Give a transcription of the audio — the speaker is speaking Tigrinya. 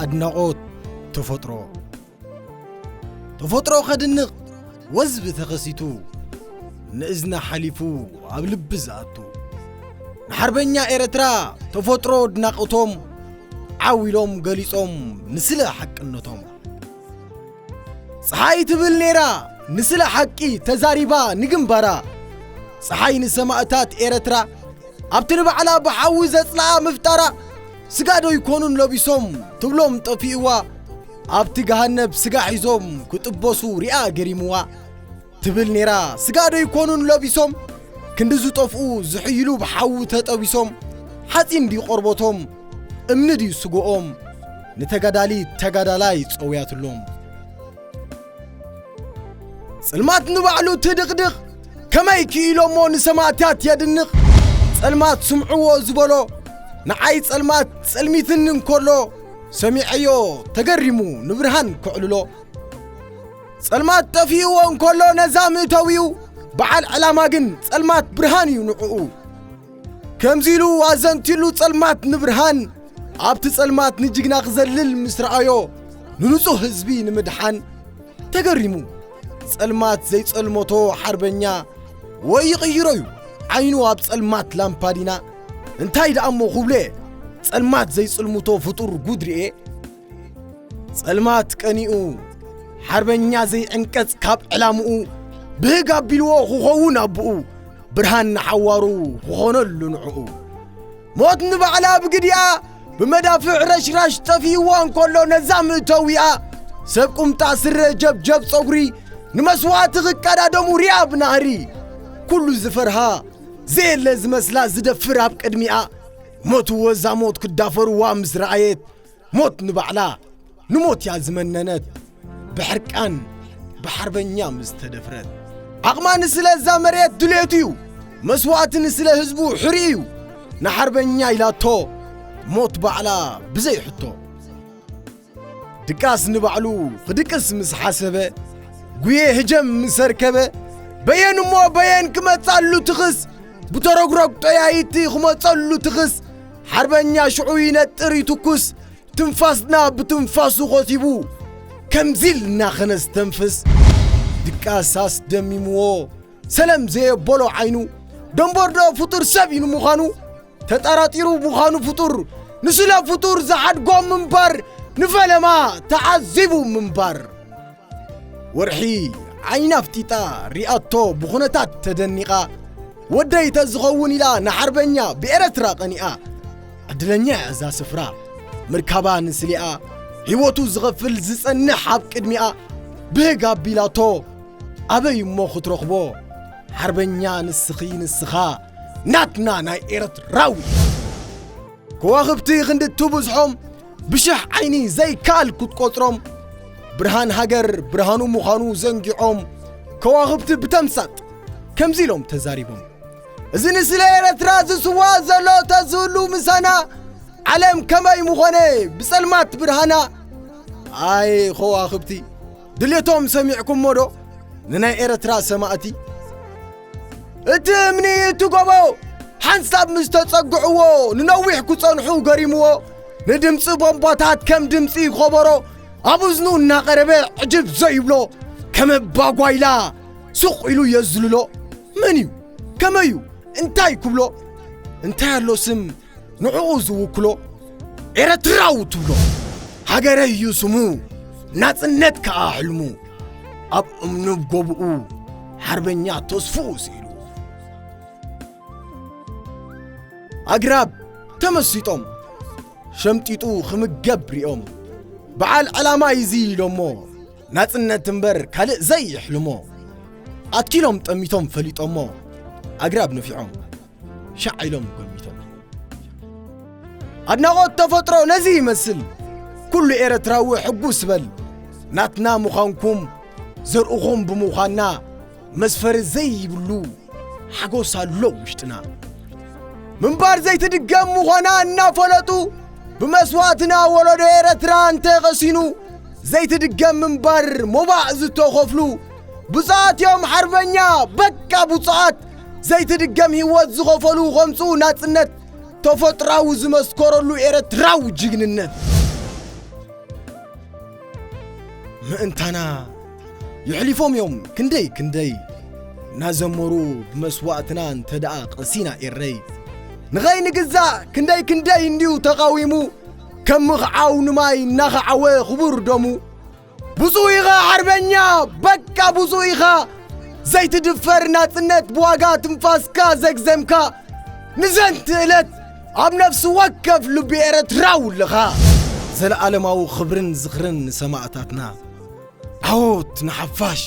ኣድናቖት ተፈጥሮ። ተፈጥሮ ከድንቕ ወዝቢ ተኸሲቱ፣ ንእዝኒ ሓሊፉ ኣብ ልቢ ዝኣቱ። ንሓርበኛ ኤረትራ ተፈጥሮ ኣድናቖቶም ዓው ኢሎም ገሊጾም ንስለ ሓቅነቶም። ጸሓይ ትብል ነይራ ንስለ ሓቂ ተዛሪባ ንግንባራ። ጸሓይ ንሰማእታት ኤረትራ ኣብቲ ንባዕላ ብሓዊ ዘጽልኣ ምፍጣራ። ስጋ ዶ ይኮኑን ለቢሶም ትብሎም ጠፊእዋ። ኣብቲ ገሃነብ ስጋ ሒዞም ክጥበሱ ሪኣ ገሪምዋ። ትብል ነይራ ስጋ ዶ ይኮኑን ለቢሶም ክንዲ ዝጠፍኡ ዝሕይሉ ብሓዊ ተጠቢሶም። ሓጺን ድዩ ቆርበቶም እምኒ ድዩ ስጎኦም ንተጋዳሊት ተጋዳላይ ጸውያትሎም። ጸልማት ንባዕሉ ትድቕድቕ ከመይ ክኢሎሞ ንሰማእታት የድንቕ። ጸልማት ስምዕዎ ዝበሎ ንዓይ ጸልማት ጸልሚትኒ እንከሎ ሰሚዐዮ ተገሪሙ ንብርሃን ከዕልሎ። ጸልማት ጠፊእዎ እንከሎ ነዛ ምእተዊኡ በዓል ዕላማ ግን ጸልማት ብርሃን እዩ ንዕኡ። ከምዚ ኢሉ ኣዘንቲሉ ጸልማት ንብርሃን ኣብቲ ጸልማት ንጅግና ክዘልል ምስ ረኣዮ ንንጹህ ህዝቢ ንምድሓን ተገሪሙ። ጸልማት ዘይጸልመቶ ሓርበኛ ወይ ይቕይሮ እዩ ዓይኑ ኣብ ጸልማት ላምፓዲና። እንታይ ደኣ እሞ ክብሎ እየ ጸልማት ዘይጽልምቶ ፍጡር ጉድ ርኤ። ጸልማት ቀኒኡ ሓርበኛ ዘይዕንቀጽ ካብ ዕላምኡ ብህግ ኣቢልዎ ክኸውን ኣቦኡ ብርሃን ንሓዋሩ ክኾነሉ ንዕኡ። ሞት ንባዕላ ብግዲኣ ብመዳፍዕ ረሽራሽ ጠፊእዋ እንከሎ ነዛ ምእተዊኣ ሰብ ቁምጣ ስረ ጀብጀብ ጸጉሪ ንመስዋእቲ ክቀዳደሙ ሪኣ ብናህሪ ኩሉ ዝፈርሃ ዘየለ ዝመስላ ዝደፍር ኣብ ቅድሚኣ ሞትዎ እዛ ሞት ክዳፈርዋ ምስ ረኣየት ሞት ንባዕላ ንሞት እያ ዝመነነት። ብሕርቃን ብሓርበኛ ምስ ተደፍረት ዓቕማ ንስለ እዛ መሬት ድልየቱ እዩ መስዋእቲ ንስለ ህዝቡ ሕሪ እዩ ንሓርበኛ ኢላቶ ሞት ባዕላ ብዘይ ሕቶ። ድቃስ ንባዕሉ ክድቅስ ምስ ሓሰበ ጉየ ህጀም ምስ ኣርከበ በየን እሞ በየን ክመጻሉ ትኽስ ብተረግረግ ጠያይቲ ክመጸሉ ትኽስ ሓርበኛ ሽዑ ይነጥር ይትኩስ ትንፋስና ብትንፋሱ ኾቲቡ ከምዚ ኢልና ኸነስተንፍስ ድቃስ ኣስደሚምዎ ሰለም ዘየበሎ ዓይኑ ደንበርዶ ፍጡር ሰብ እዩ ንምዃኑ ተጠራጢሩ ምዃኑ ፍጡር ንስለ ፍጡር ዝሓድጎ ምንባር ንፈለማ ተዓዚቡ ምንባር። ወርሒ ዓይና ኣፍጢጣ ሪኣቶ ብኹነታት ተደኒቓ ወደይ ተዝኸውን ኢላ ንሓርበኛ ብኤረትራ ቀኒኣ ዕድለኛ እያ እዛ ስፍራ ምርካባ ንስሊኣ ህይወቱ ዝኸፍል ዝጸንሕ ኣብ ቅድሚኣ ብህግ ኣቢላቶ ኣበይ እሞ ክትረኽቦ ሓርበኛ ንስኺ ንስኻ ናትና ናይ ኤረትራዊ ከዋኽብቲ ክንዲ ትብዝሖም ብሽሕ ዓይኒ ዘይከኣል ክትቆጽሮም ብርሃን ሃገር ብርሃኑ ምዃኑ ዘንጊዖም ከዋኽብቲ ብተምሳጥ ከምዚ ኢሎም ተዛሪቦም። እዚ ንስለ ኤረትራ ዝስዋ ዘሎ ተዝህሉ ምሳና ዓለም ከመይ ምኾነ ብጸልማት ብርሃና። ኣይ ከዋኽብቲ ድሌቶም ሰሚዕኩሞ ዶ ንናይ ኤረትራ ሰማእቲ? እቲ እምኒ እቲ ጎቦ ሓንሳብ ምስ ተጸግዕዎ ንነዊሕ ክጸንሑ ገሪምዎ ንድምጺ ቦምባታት ከም ድምጺ ኾበሮ ኣብ እዝኑ እናቐረበ ዕጅብ ዘይብሎ ከም ኣባጓይላ ሱቕ ኢሉ የዝልሎ። መን እዩ? ከመይ እዩ? እንታይ ክብሎ? እንታይ ኣሎ ስም ንዕኡ ዝውክሎ? ኤረትራዊ ትብሎ ሃገረይ እዩ ስሙ ናጽነት ከኣ ሕልሙ ኣብ እምኑብ ጎብኡ ሓርበኛ ተስፍኡ ስኢሉ ኣግራብ ተመሲጦም ሸምጢጡ ክምገብ ሪኦም በዓል ዕላማ ይዚ ኢሎሞ ናጽነት እምበር ካልእ ዘይሕልሞ ኣትኪሎም ጠሚቶም ፈሊጦሞ ኣግራብ ነፊዖም ሻዕ ኢሎም ጎሚቶም ኣድናቖት ተፈጥሮ ነዚ ይመስል ኩሉ ኤረትራዊ ሕጉስ በል ናትና ምዃንኩም ዘርእኹም ብምዃንና መስፈሪ ዘይብሉ ሓጎስ ኣሎ ውሽጥና ምንባር ዘይትድገም ምዃና እናፈለጡ ብመስዋእትና ወለዶ ኤረትራ እንተቐሲኑ ዘይትድገም ምንባር ሞባእ ዝተኸፍሉ ብፁዓት እዮም ሓርበኛ በቃ ብፁዓት ዘይትድገም ህይወት ዝኸፈሉ ከምፅኡ ናፅነት ተፈጥራዊ ዝመስከረሉ ኤረትራዊ ጅግንነት ምእንታና የሕሊፎም እዮም ክንደይ ክንደይ እናዘመሩ ብመስዋእትና እንተ ደኣ ቀሲና ኤረይ ንኸይንግዛእ ክንደይ ክንደይ እንድዩ ተቓዊሙ ከም ምኽዓው ንማይ እናኸዓወ ክቡር ደሙ ብፁዕ ኢኻ ሓርበኛ በቃ ብፁዕ ኢኻ ዘይትድፈር ናጽነት ብዋጋ ትንፋስካ ዘግዘምካ ንዘንቲ ዕለት ኣብ ነፍሲ ወከፍ ልቢ ኤረትራዊ ኣለኻ ዘለዓለማዊ ኽብርን ዝኽርን ንሰማእታትና ዓወት ንሓፋሽ